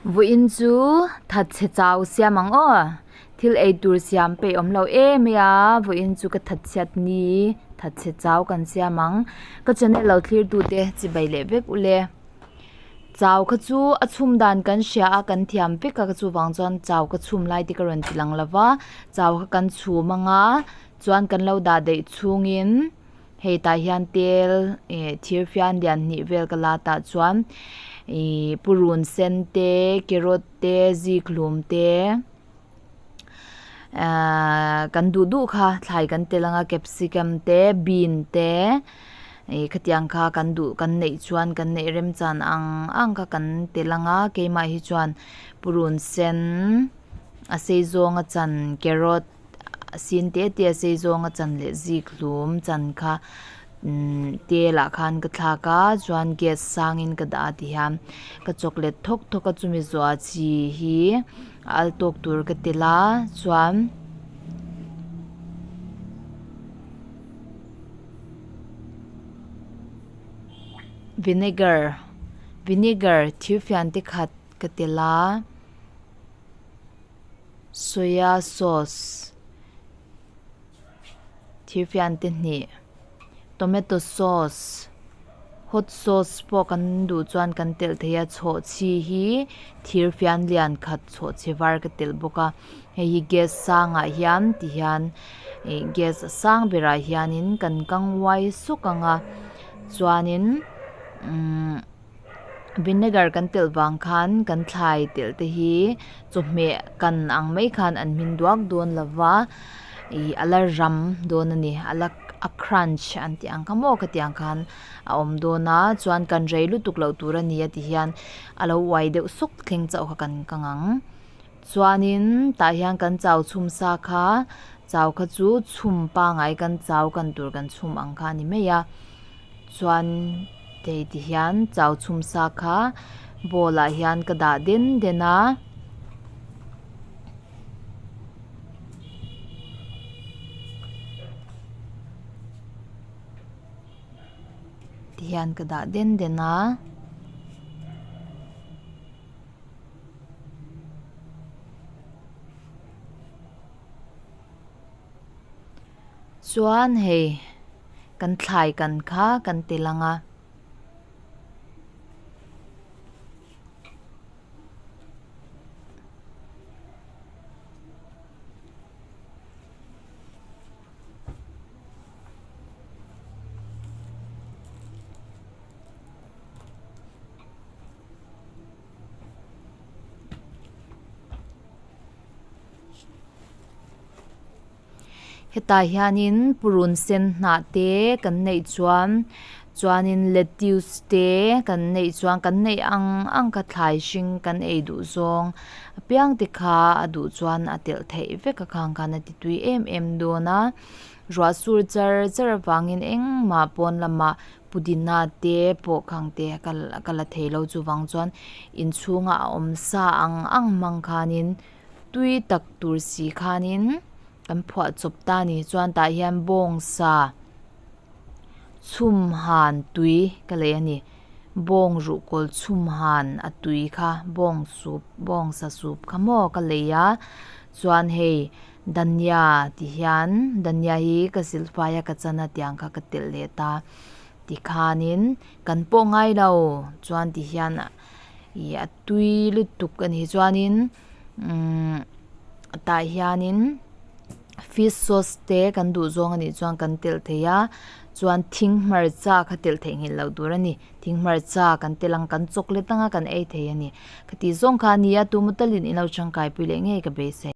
Vawiin chu thatchhe chau siam ang aw. Thil ei tur siam peih awm lo em mai a, vawiin chu ka thatchhiat ni thatchhe chau kan siam ang. Ka channel lo thlir tute chibai leh vek ule. Chau kha chu a chhum dan kan hria a, kan thiam vek a, chuvang chuan chau ka chhum lai te ka rawn ti lang lo va, chau kha kan chhum ang a, chuan kan lo dah daih chhungin. Hei tah hian tel eh thir fian lian hnih vel ka la tah chuan ihh purun sen te carrot te zikhlum te ahh kan duh duh kha thlai kan tel anga capsicum te bean te ih khatiang kha kan duh kan neih chuan kan neih remchan ang ang kha kan tel anga keimah hi chuan purun sen a sei zawnga chan carrot. a sin te te a sei zawnga chan leh zik hlum chan kha imm tel ah khan ka thlak a chuan gas sangin ka dah a ti hian ka chocolate thawk thawk a chumi zawhah chi hi a al tawk tur ka tel a chuan vinegar vinegar thir fian te khat ka tel a. Soya sauce thirfian te hnih tomato sauce hot sauce pawh kan duh chuan kan telh thei a chhawhchhi hi thirfian lian khat chhawhchhi var ka telh bawk a hei hi gas sangah hian ti hian ih gas a sang berah hianin kan kang uai suk ang a chuanin umm. Vinegar kan telh vang khan kan thlai telh te hi chawhmeh kan ang mai khan an hmin duak dawn lo va ih a la ram dawn a ni a la a crunch an tih ang kha maw khatiang khan a awm dawn a chuan kan rei lutuk loh tur a ni a ti hian a lo uai deuh sawk thleng chauh kha kan kang ang chuanin tah hian kan chau chhum sa kha chau kha chu chhum pangai kan chau kan tur kan chhum ang kha a ni mai a. Chuan thei ti hian chau chhum sa kha bowl ah hian ka dah den den a. Ti hian ka dah den den a. Chuan hei kan thlai kan kha kan ti lang a. Hetah hianin purun sen hnah te kan neih chuan chuanin lettuce te kan neih chuan kan neih ang ang kha thlai hring kan ei duh zawng apiang te kha a duh chuan a telh theih vek a khang khan a ti tui em em dawn a ruah sur char char avangin engmah pawn lamah pudina te pawh khang te ka la thei lo chuvang chuan inchhunga a awm sa ang ang hmang khanin tui tak tur si khanin kan phuah chawp ta a ni chuan tah hian bawngsa chhum han tui ka lei a ni bawng ruhkawl chhum han a tui kha bawng soup bawngsa soup kha maw ka lei a chuan hei dhania ti hian dhania hi ka silfai a ka chan a tiang kha ka telh leh ta tikhanin kan pawh ngai lo chuan ti hian ih a tui lutuk a ni chuanin umm tah hianin fish sauce te kan duh zawng a nih chuan kan telh thei a chuan thing hmarcha kha telh theih nghilh loh tur a ni thing hmarcha kan telh ang kan chocolate anga kan ei thei a ni khati zawng kha a ni a tu maw talin in lo tangkai pui leh ngei ka beisei.